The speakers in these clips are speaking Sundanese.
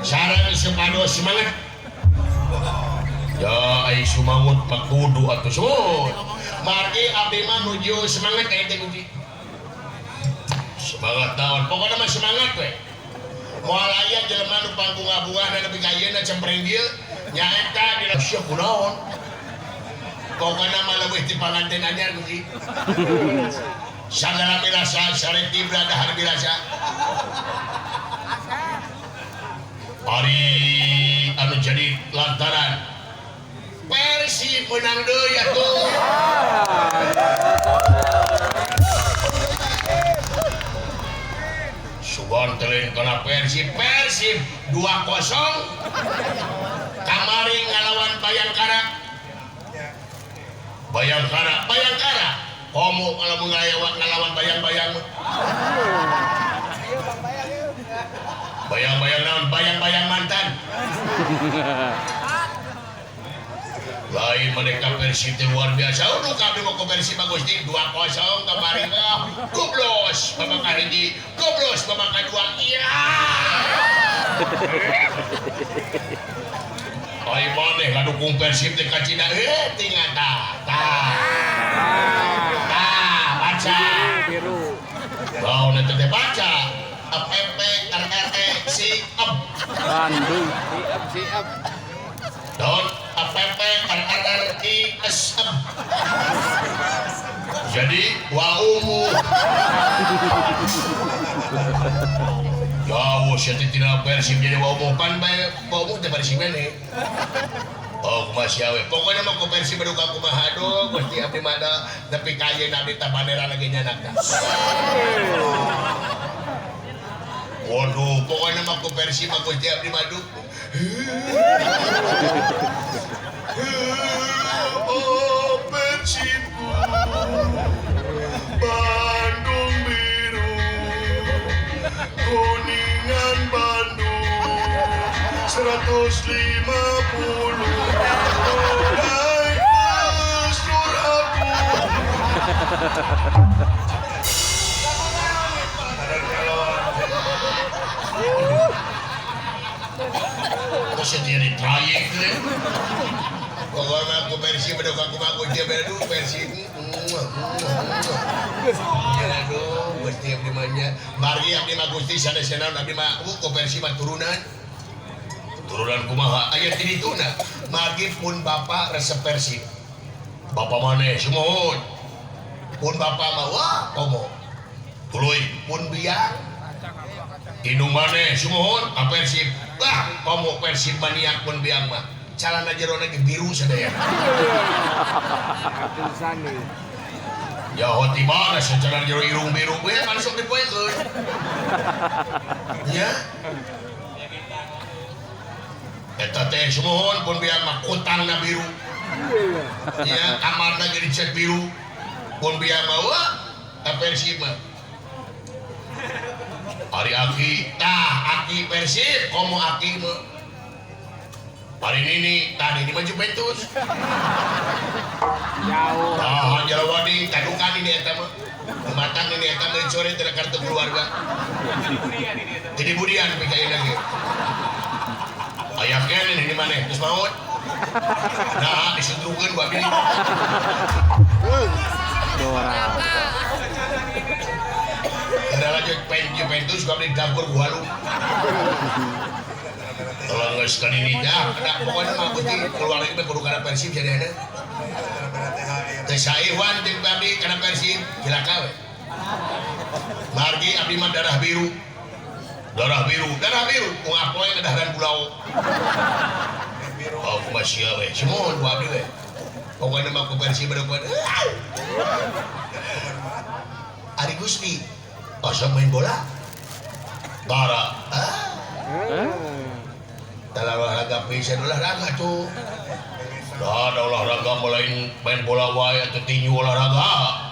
Sareng supados semangat. Ya ai sumangut mah kudu atuh sumut. Margi abdi mah nuju semangat aya teh Gusti. Semangat naon? Pokona mah semangat we. Moal aya jelema nu pangbunga-bungahna nepi ka ayeuna cempreng dieu nyaeta dina sia kunaon. Pokona mah leuwih ti panganten anyar Gusti. Sagala milasa sare tibra dahar bilasa. Ari anu jadi lantaran Persib menang deui atuh. Sugan teh kana Persib, Persib 2-0 kamari ngalawan Bayangkara. Bayangkara, Bayangkara. Komo kalau ngalawan bayang-bayang. Bayang-bayang naon? Bayang-bayang mantan. Lain mereka Persib teh luar biasa. Aduh kami mau ke Persib bagus nih 2-0 kemarin mah. Goblos babak kahiji, goblos babak kadua. Iya. Ai maneh ngadukung Persib teh ka Cina tinggal tah. Tah. Tah, baca. Biru. Naon eta teh baca. F M P R R E C M. Bandung. Siap, siap. Don F M P R R R I S M. Jadi waumu. Jauh sia teh tina Persib jadi waumu pan bae waumu teh Persib nih. Oh kumaha sia we. Pokona mah ku Persib duka kumaha aduh Gusti abdi mah da nepi ka ayeuna abdi tah bandera lagi nyanak tah. Waduh, pokoknya mah ku Persib mah Gusti abdi mah duh. Oh Persibku, Bandung biru, Kuningan Bandung, 150 naik bus Nur aku. Terus jadi trayek deh. Pokoknya aku Persib, aduh aku bagus dia aduh Persib. Aduh, Gusti abdi mah nya. Margi abdi mah Gusti sanesna abdi mah ku Persib mah turunan. Turunan kumaha? Aya ti dituna. Margi pun bapak resep Persib. Bapak maneh sumuhun. Pun bapak mah wah komo. Tuluy pun biang. Indung maneh sumuhun ka Persib. Wah, komo Persib maniak pun biang mah. Calana jero lagi biru sadaya. Ya hoti mana secara jero irung biru we langsung dipoekeun. Nya. Eta teh sumuhun pun biang mah kutangna biru. Ya, kamarna ge dicet biru. Pun biang mah wah ka Persib mah. Ari aki, tah aki Persib komo aki mah. Hari ini, tadi ini mah Juventus. Jauh. Tah Jalawadi, tadukan ini eta mah. Matang ini eta mah sore teh kartu keluarga. Jadi budian pika ieu ge. Aya keneh ini maneh geus maot. Nah, disundrukeun ku abdi. Dora. Ada lanjut Juventus ku abdi dapur ku halu. Kalau nggak sekali nikah, nah, pokoknya mah Gusti keluarga mah kudu kana Persib jadi ada. Teh Saiwan jeung abdi kana Persib cilaka we. Margi abdi mah darah biru. Darah biru, darah biru, ungah poe ngadaharan bulau. Oh, kumaha sia we. Sumuhun ku abdi we. Pokoknya mah ku Persib berbuat. Ari Gusti, asa main bola? Tara. Ah. Dalam olahraga pisan olahraga tuh. Dah ada olahraga mulai main bola wae atau tinju olahraga.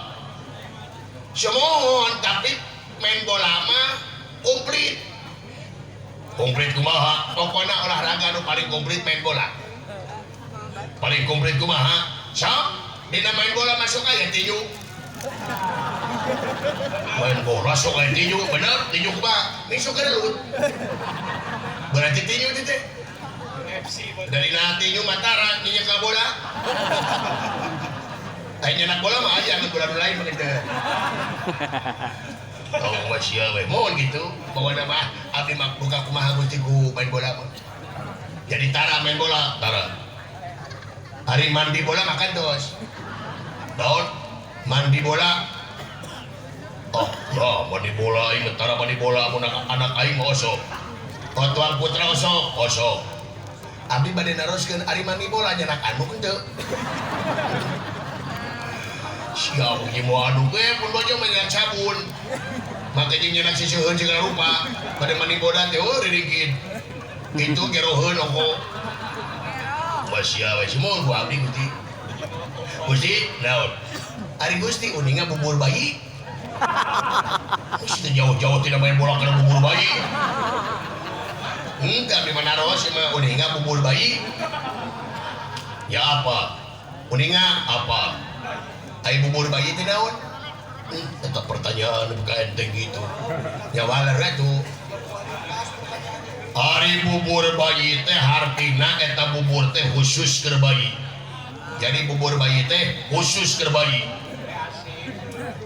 Sumuhun tapi main bola mah komplit. Komplit kumaha? Pokoknya olahraga nu paling komplit main bola. Paling komplit kumaha? Sok, dina main bola masuk aya tinju. Main bola sok aya tinju, bener? Tinju kumaha? Ini sok gelut. Berarti tinju teh. Dari nanti tinju matara nya ka bola. Aya nyenak bola mah aya anu bola lain mah kitu. Oh masih we mohon gitu. Pokona mah abdi mah buka kumaha Gusti ku main bola mah. Jadi tara main bola, tara. Hari mandi bola makan terus. Daun mandi bola. Oh, ya mandi bola aing tara mandi bola mun anak aing mah osok. Oh tuang putra osok, osok. Abdi bade naroskeun ari mandi bola nyenak anu henteu. Sia ieu moal anu ge pun bojo mah nyenak sabun. Make jeung nyenak siseuheun segala rupa. Bade mandi bola teh oh ririgid. Kitu geroheun ongko. Masya we semua ku abdi Gusti. Gusti naon? Ari Gusti uninga bubur bayi. Gusti jauh-jauh tidak main bola kana bubur bayi. Enggak di mana naros mah uninga bubur bayi. Ya apa? Uninga apa? Ai bubur bayi teh naon? Tetap pertanyaan bukan enteng gitu. Ya waler atuh. Ari bubur bayi teh hartina eta bubur teh khusus keur bayi. Jadi bubur bayi teh khusus keur bayi.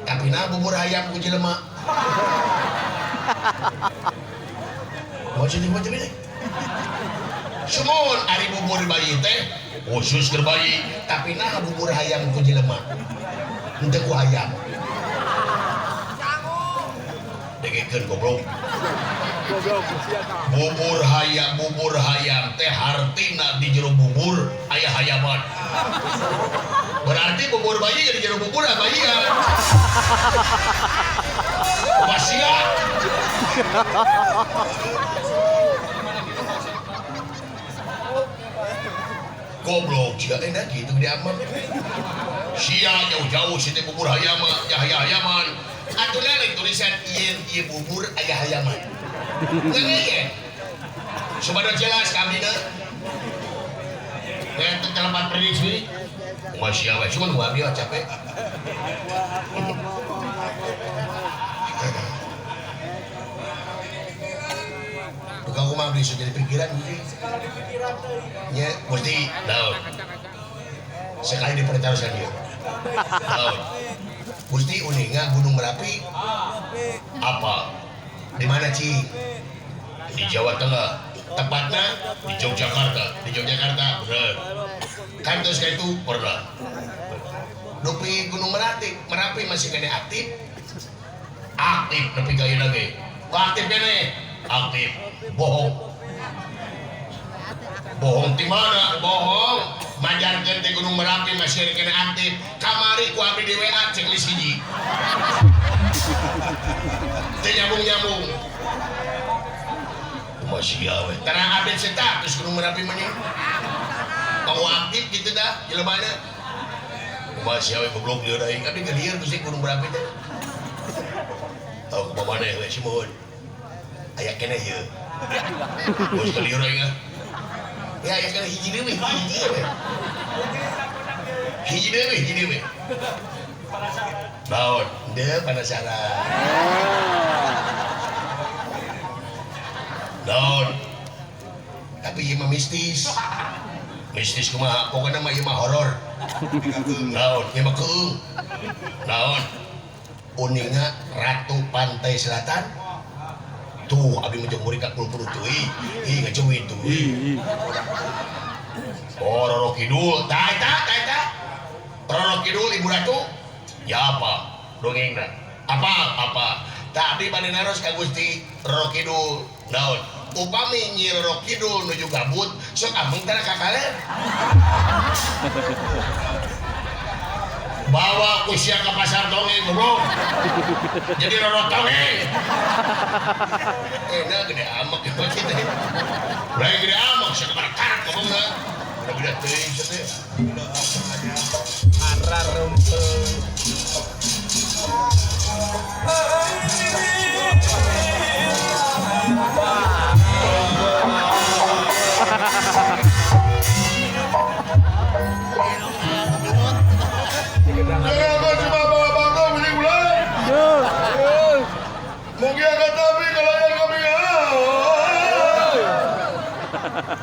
Tapi nah bubur hayam ku jelema. Maksudnya macam ini. Sumon ari bubur bayi teh khusus keur bayi, tapi nah bubur hayam ku jelema. Henteu ku hayam. Dengekeun goblok. Bubur hayam teh hartina di jero bubur aya hayaman. Berarti bubur bayi jadi jero bubur bayi ya. Masia. Goblok sia enak gitu gede aman. Sia jauh-jauh si teh bubur hayam ya hayaman. Atuh lain tulisan ieu ieu bubur aya hayaman. Ngeungeun. Supados jelas kami teh. Teh tempat prediksi. Masya Allah, cuman gua ambil capek. Bukan aku mah bisa jadi pikiran Gusti. Ya, Gusti, naon. Sekali dipertaruhkan dia. Naon. Gusti uninga Gunung Merapi. Apa? Di mana, Ci? Di Jawa Tengah. Tepatnya di Yogyakarta. Di Yogyakarta, bener. Kan terus kayak itu pernah. Dupi Gunung Merapi, Merapi masih kena aktif. Aktif nepi ka ieu ge. Aktif kene. Aktif. Bohong. Bohong di mana? Bohong. Majarkeun teh Gunung Merapi masih kena aktif. Kamari ku abdi di WA checklist hiji. Teu nyambung-nyambung. Masih gawe. Terang update status Gunung Merapi mah. Kalau aktif gitu dah jelemana. Masih gawe goblok dia aing. Abdi ge lieur Gusti Gunung Merapi teh. Tahu kumaha maneh we simohun. Aya keneh ieu. Geus lieur aing ah. Ya aya keneh hiji deui, hiji we. Hiji deui, hiji deui. Naon? Deui penasaran. Naon? Tapi ieu mah mistis. Mistis kumaha? Pokona mah ieu mah horor. Naon? Ieu mah keung. Naon? Uninga Ratu Pantai Selatan. Tuh abdi mah jeung murid ka puluh tuh. Ih ngacuit tuh. Oh, Roro Kidul. Tah eta, tah eta. Roro Kidul Ibu Ratu. Ya apa? Dongengna. Apa? Apa? Tah abdi bade naros ka Gusti Roro Kidul. Naon? Upami Nyi Roro Kidul nuju gabut, sok ameng tara ka kalen. Bawa usia ke pasar dongeng goblok. Jadi Roro dongeng. Enak gede amak ya kita. Lain gede amak sia kemana karak ngomongna. Udah teuing sia teh. Arah rumput.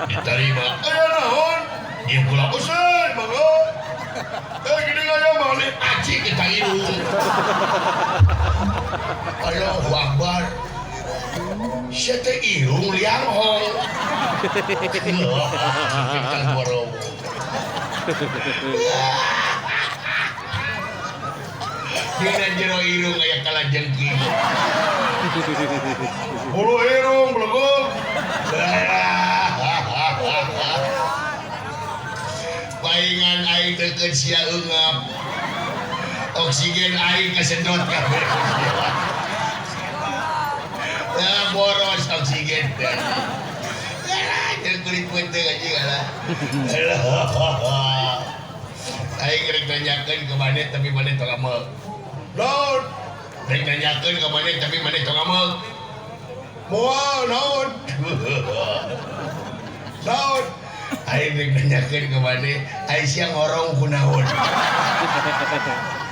Diterima. Aya naon? Ieu kula useun mangga. Eh gini aya balik aci kita irung. Allahu Akbar. Sia teh irung liang hong. Kita borowo. Dina jero irung aya kalajengking. Bulu irung belegug. Paingan aing deukeut sia eungap. Oksigen aing kasedot kabeh. Nah, boros oksigen teh. Lah, kulit peuteung anjing alah. Aing rek nanyakeun ka maneh tapi maneh tong ameuk. Naon? Rek nanyakeun ka maneh tapi maneh tong ameuk. Moal naon? Naon? Aing rek nanyakeun ka maneh, aing sia ngorong kunaon?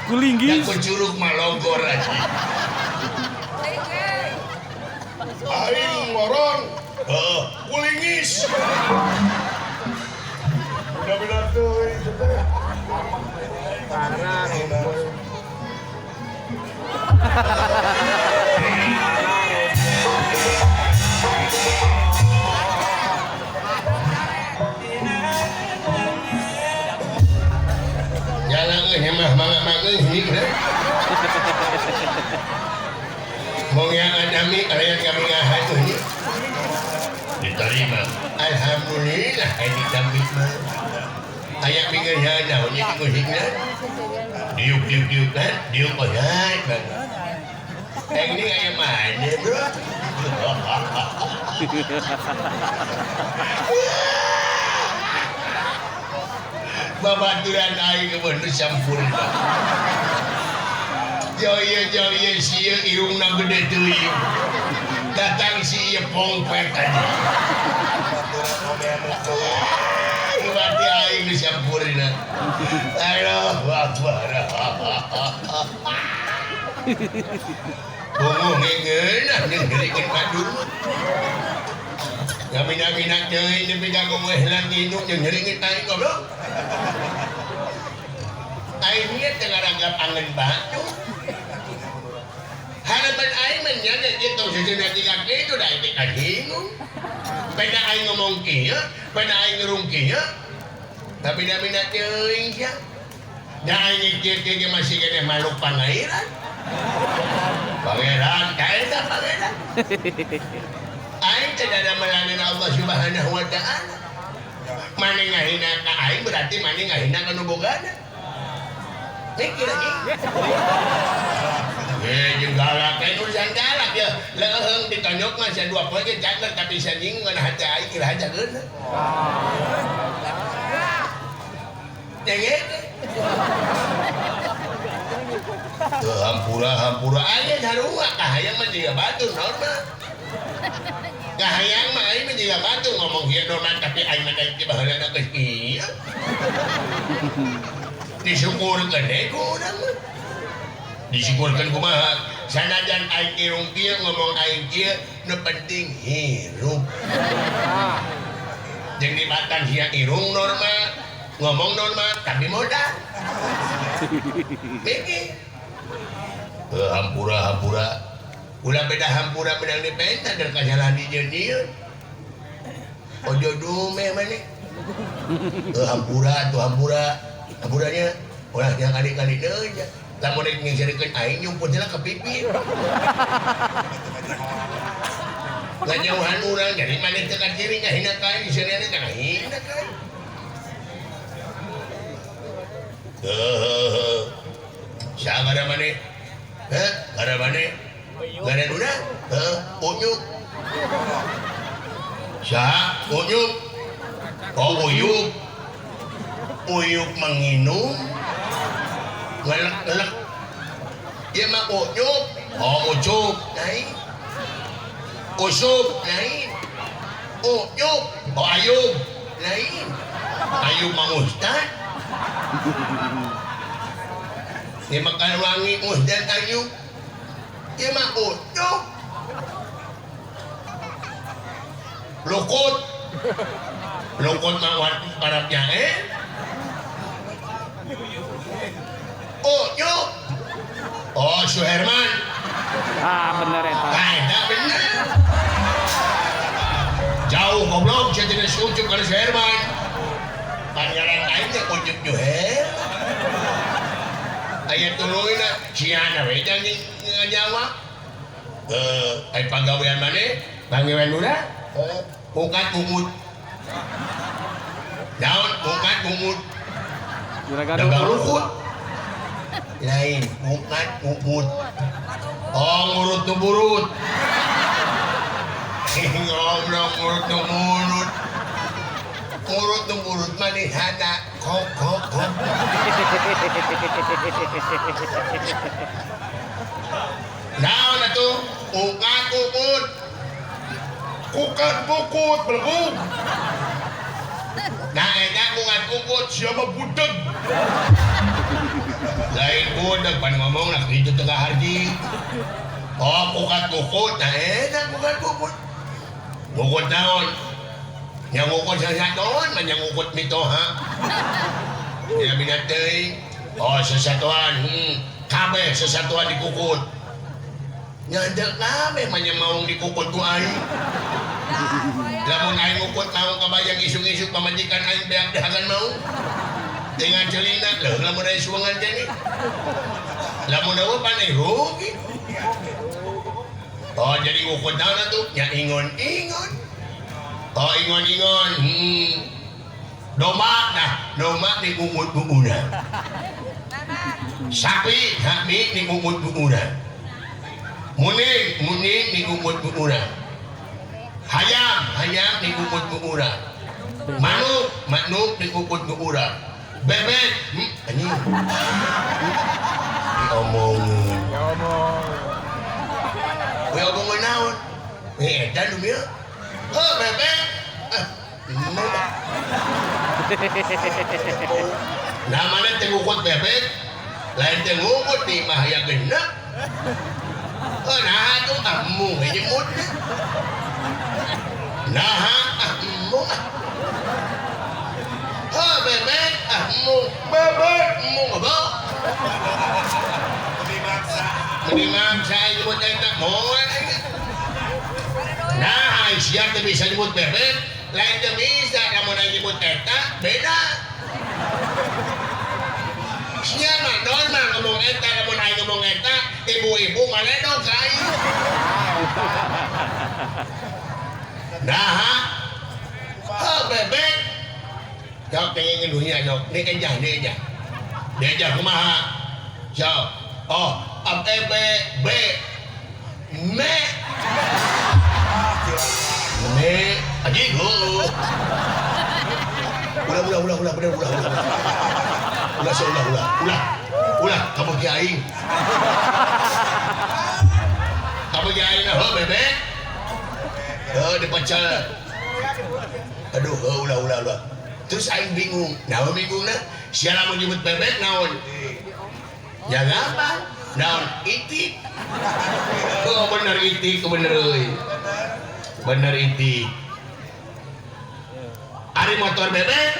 Kulinggis. Da ku curug mah logor anjing. Aing ngorong, heuh, kulingis. Udah-udah teuing teh. Parah. Jalan euy mah mangga-mangga euy. Mong yang adami kalian kami ngahan euy. Diterima. Alhamdulillah ini kami mah. Aya mingeuh naon nya musikna. Diuk diuk diuk kan, diuk oyan bang. Ini aya mana, bro? Babaturan aing kebun nu sampurna. Jauh jauh sia irungna gede teuing. Datang si ieu pongpet aja. Berarti aing nu sampurna. Allahu Akbar. Bunguh ngeunah ngeurikeun badur. Ngamina-mina teuing nepi ka ngeuh indung jeung nyeuringeun aing goblok. Aing nya teu ngaranggap angen batu. Harapan aing mah nya ge tong sejeuna tinggal kitu da aing teh bingung. Peda aing ngomong kieu, peda aing ngerung kieu. Tapi da-mina teuing sia. Da aing kieu ge masih keneh makhluk pangairan. Pangeran, kaeta pangeran. Aing teh da melanin Allah Subhanahu wa taala. Mane ngahina ka aing berarti mane ngahina ka nu bogana. Mikir anjing. Jeung galak teh urusan galak ya. Leuheung ditonyok mah sia dua poe ge cager tapi sia nyinggung hate aing kira aja geuna. Dengekeun. Tuh hampura hampura aya sarua kahayang mah jiga batur normal. Kahayang mah aing mah jiga batur ngomong kieu normal tapi aing mah teh baheula geus ieu. Disyukurkeun deui ku urang mah. Disyukurkeun kumaha? Sanajan aing irung kieu ngomong aing kieu nu penting hirup. Jeung di batang sia irung normal, ngomong normal tapi modal. Mikir. Hampura hampura. Ulah beda hampura menang dipenta dan kasalahan di jeung. Ojo dume maneh. Hampura tuh hampura. Hampuranya ulah yang kali-kali deui. Lamun rek ngeserikeun aing nyumput heula ka pipi. Ngajauhan urang jadi maneh teu kaciri ngahina ka aing seuneuna teh ngahina ka aing. Heuh. Saha ngaran maneh? Heh, ngaran maneh? Ngaran urang? Heuh, Unyuk. Saha? Unyuk. Oh, Uyuk. Uyuk menginum. Ngelek-ngelek. Ieu mah Unyuk. Oh, Ucup. Lain. Usup. Lain. Unyuk. Oh, Ayub. Lain. Ayub mah ustad. Di Mekah wangi ustad Ayub. Ieu mah Ucup. Lukut. Lukut mah parapnya eh. Oh, yuk. Oh, Suherman. Ah, bener eta. Eta bener. Jauh goblok sia tina si Ucup kana Suherman. Pangaran aing teh Ucup Juher. Aya tuluyna siana we jang nyawa. Ai pagawean maneh? Pagawean lurah? Heeh. Ukat ungut. Daun ukat ungut. Dagang lukut. Lain ukat ungut. Oh, ngurut nu burut. Ngobrol ngurut nu burut. Ngurut nu burut manehana kok kok kok. Naon atuh? Ukat ukut. Kukat bukut belgug. Nah, eta kukat ukut siapa budeg. Lain budeg pan ngomong lah kitu tengah harji. Oh, kukat kukut. Nah, eta kukat kukut. Ngukut naon? Yang ngukut sasatoan mah yang ngukut mitoha. Ya bina teuing. Oh, sasatoan. Kabeh sasatoan dikukut. Nyandak kabeh mah nya maung dikukut ku aing. Lamun aing ngukut maung kabayang isuk-isuk pamajikan aing beak dahagan maung. Dengan celina leuh lamun aya suangan teh ni. Lamun eueuh pan aing rugi. Oh, jadi ngukut naon atuh? Nya ingon-ingon. Oh, ingon-ingon. Domba nah, domba dikungut ku urang. Sapi, sapi dikungut ku urang. Muning, muning dikungut ku urang. Hayam, hayam dikungut ku urang. Manuk, manuk dikungut ku urang. Bebek, anjing. Diomongin. Diomong. Diomongin naon? Eta nu mieu. Heuh, bebek. Ah, nah, mana teh ngukut bebek? Lain teh ngukut di mah aya genep. Oh, nah tuh embung nyemut. Nah, embung. Oh, bebek, embung, bebek, embung apa? Meni maksa nyebut eta moal. Nah, sia teh bisa nyebut bebek, lain teh bisa lamun nyebut eta beda. Sia mah normal ngomong eta, lamun aing ngomong eta, ibu-ibu maledog ka aing. Nah, oh bebek. Jawab tengengin dunia jawab. Ni ejah, ni ejah. Ni ejah kumaha? Jawab. Oh, A E B B Me. Me anjing heuh. Ulah ulah ulah ulah bener ulah ulah. Ulah ulah ulah ulah. Ulah kamu ki aing. Kamu ki aing heuh bebek. Heuh dipecel. Aduh heuh ulah ulah ulah. Terus aing bingung. Naon bingungna? Sia lamun nyebut bebek naon? Ya gampang. Naon itik. Oh bener itik, bener euy. Bener itik. Ari motor bebek,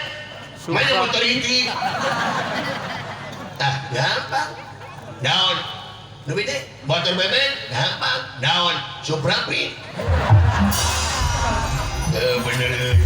mana motor itik? Ah, gampang. Naon? Nu bede? Motor bebek, gampang. Naon? Suprapi. Bener euy.